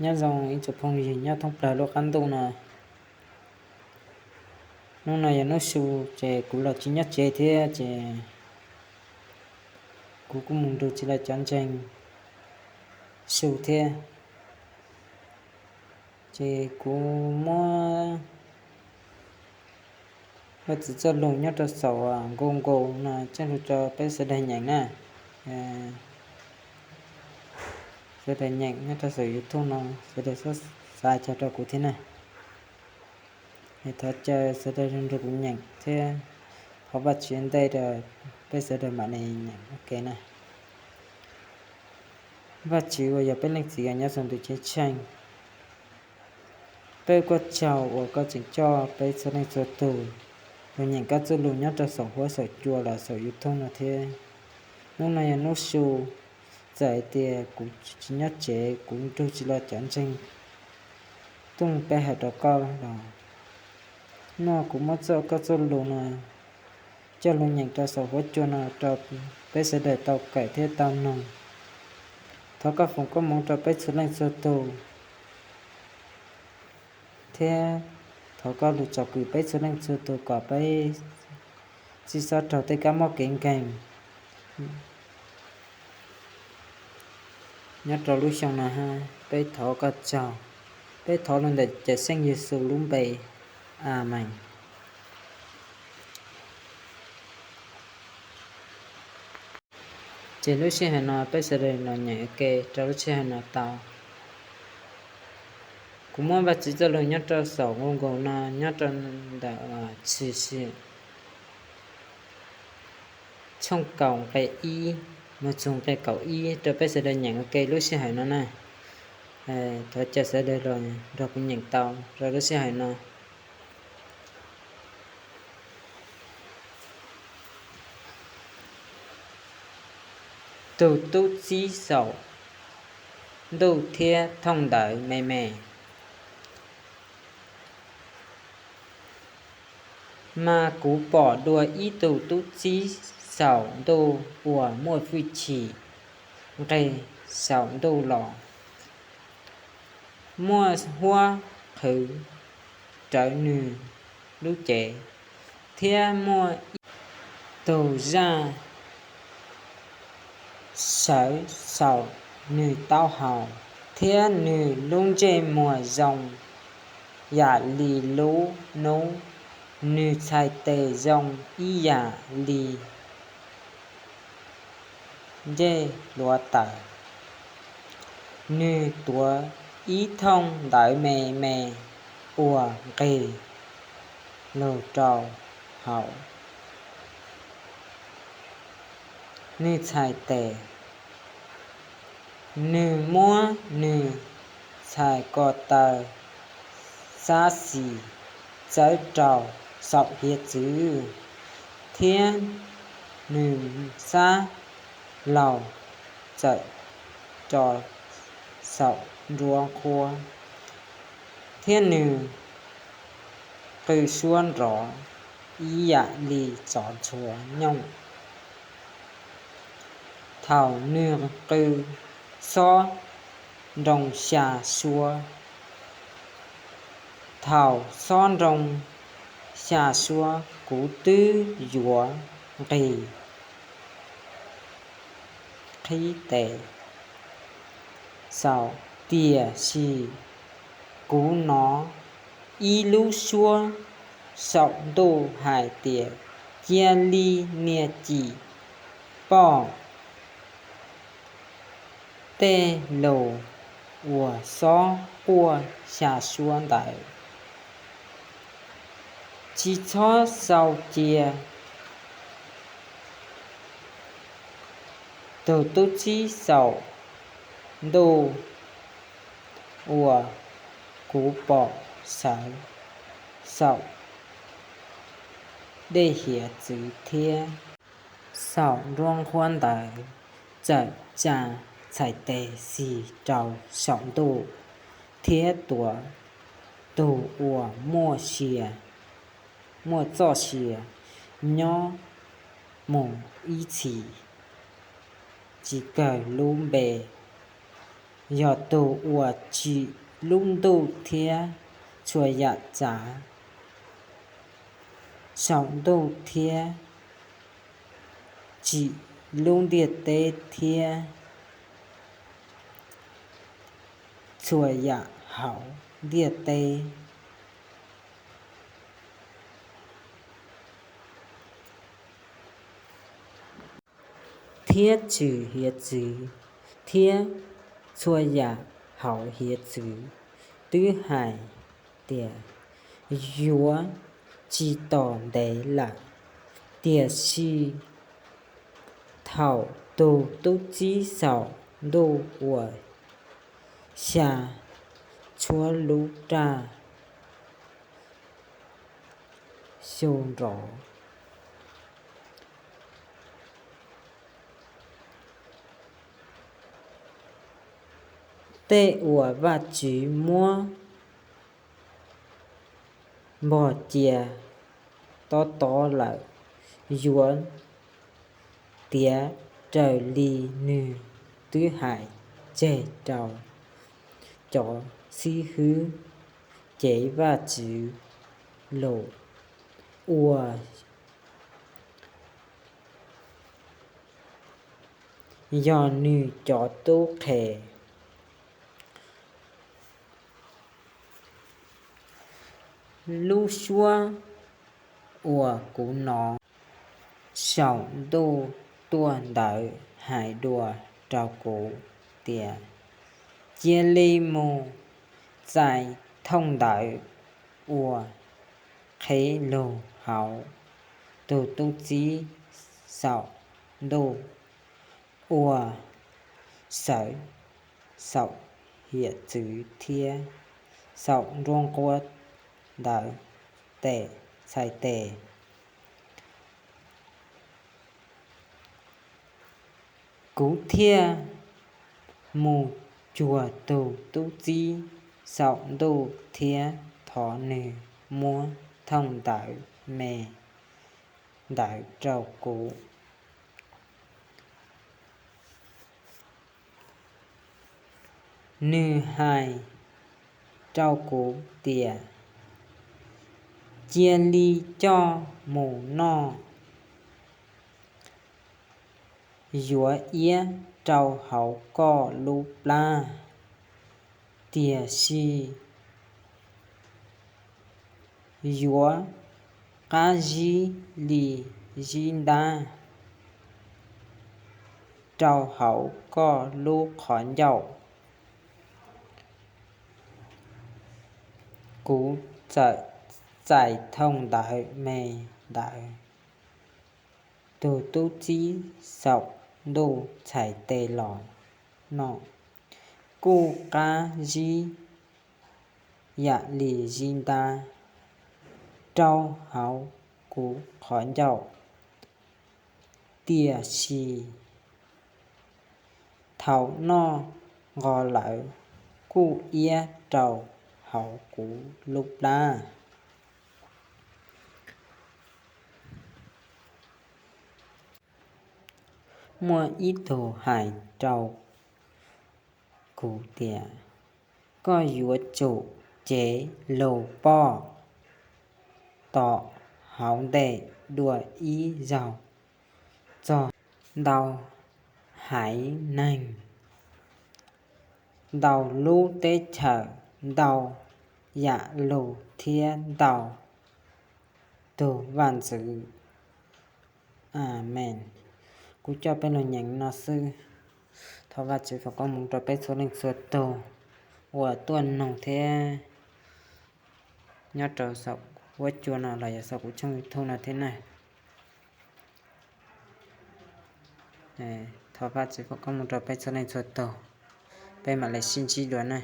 Nyob zoo ib tsoom phooj ywg nyob thoob plaws lub qab ntuj no. Hnub no yog hnub su ces kuv los tsis nyob tsev thiab ces kuv kuj mus nrug tsis los cov ntseeg su thiab. Ces kuv muab Vaj Tswv txoj lus nyob rau saum Google no txoj lus rau peb sawv daws nyeem na. Sawv daws nyeem nyob rau saum YouTube no, sawv daws xav xav cog rau kuv thiab na. Es thov caw sawv daws nrog kuv nyeem thiab thov Vaj Tswv ntej rau peb sawv daws mam li nyeem ua ke na. Vaj Tswv uas yog peb Leej Txiv uas nyob saum ntuj ceeb tsheej, peb ua koj tsaug uas koj tseem coj peb txhua leej txhua tus los nyeem koj txoj lus nyob rau saum huab saum cua los saum YouTube no thiab. Hnub no yog hnub su, txawm hais tias kuv tsis nyob tsev, kuv nrug tsis los cov ntseeg tuaj mus pe hawm rau koj los, hnub no kuv muab txoj koj txoj lus no coj los nyeem rau saum huab cua no rau peb sawv daws tau kawm thiab tau noog. Thov koj foom koob hmoov rau peb txhua leej txhua tus thiab thov koj lug tsom kwm peb txhua leej txhua tus kom peb tsis txhob raug tej kab mob kev nkeeg nyob rau lub xyoo no. Peb thov koj tsaug, peb thov los ntawm Cawmseej Yexus lub npe, Amees. Ces lub sij hawm no peb sawv daws los nyeem ua ke rau lub sij hawm no tau. Kuv muab Vaj Tswv txoj lus nyob rau saum Google no nyob rau ntawm Tshwm Sim tshooj kaum nqe ib mus txug nqe kaum ib rau peb sawv daws nyeem ua ke lub sij hawm no na. Thov caw sawv daws los nrog kuv nyeem tau rau lub sij hawm no. Tus tub txib xaum ntuj thiab thooj ntawv me me. Mas kuv pom dua ib tug tub txib xaum ntuj uas muaj hwj chim nqes saum ntuj los, muaj huab qhwv rawv nws lub cev, thiab muaj ib tug zaj sawv saum nws taub hau, thiab nws lub ntsej muag zoo yam li lub hnub, nws txhais tes zoo ib yam li ncej hluav taws. Nws tuav ib thooj ntawv me me uas nqis lug rau hauv nws txhais tes. Nws muab nws txhais ko taw xab xis txawb rau saum hiav txwv, thiab nws xab laug txawm rau saum nruab nqhuab, thiab nws qw suab nrov ib yam li tsov ntxhua nyooj. Thaum nws qw xob nroo xya suab, thaum xob nroo xya suab kuv twb yuav nqis qhib tes xaum, tiam sis kuv hnov ib lub suab saum ntuj hais tias, cia li nias cim pom tej lus uas xob quaj xya suab ntawd. Tsis txhob xaus cia tus tub txib xaum ntuj uas kuv pom sawv saum dej hiav txwv thiab saum nruab nqhuab ntawd txawm tsa txhais tes xis rau saum ntuj, thiab tuav tus uas muaj sia, muaj txoj sia nyob mus ib txhis tsis kawg lub npe. yog tug uas tsim lub ntuj thiab txhua yam txav saum ntuj thiab tsim lub ntiaj teb thiab txhua yam hauv ntiaj teb. Thiab tshwm hiav txwv, thiab txhua yam hauv hiav txwv twb hais tias yuav tsis tos ntev lawm. Tiam sis thaum tus tub txib saum ntuj uas xya tshuab lub raj xyu nrov, tej uas Vajtswv muab npog cia tob tob lawm yuav tiav raws li nws twb hais tseg rau cov xib hwb cev Vajtswv lus uas yog nws cov tub qhe. Lub suab uas kuv hnov saum ntuj tuaj ntawd hais dua rau kuv tias, cia li mus txais thooj ntawv uas qheb lug hauv tus tub txib saum ntuj uas sawv saum hiav txwv thiab saum nruab nquab ntawd tes txhais tes. Kuv thiaj mus cuag tus tub txib saum ntuj thiab thov nws muab thooj ntawv me ntawd rau kuv. Nws hais rau kuv tias, cia li coj mus noj, yuav iab rau hauv koj lub plab, tiam sis yuav qab zib li zib ntab rau hauv koj lub qhov ncauj. Kuv txawm txais thooj ntawv me ntawd. Tus tub txib saum ntuj txhais tes los no kuj qab zib yam li zib ntab rau hauv kuv qhov ncauj, tiam sis thaum noj nqos lawm kuj iab rau hauv kuv lub plab. Muaj ib tug hais rau kuv tias, koj yuav tsum cev lus poj tom hauv ntej dua ib zaug txog ntau haiv neeg, ntau lub teb chaws, ntau yam lus thiab ntau tug vaj ntxwv. Amees. Kuv coj peb los nyeem no xwb. Thov Vajtswv foom koob hmoov rau peb txhua leej txhua tug uas tuaj noog thiab nyob rau saum huab cua no los yog saum kuv tshooj YouTube no thiab na. Thov Vajtswv foom koob hmoov rau peb txhua leej txhua tug. Peb mam li sib ntsib dua na.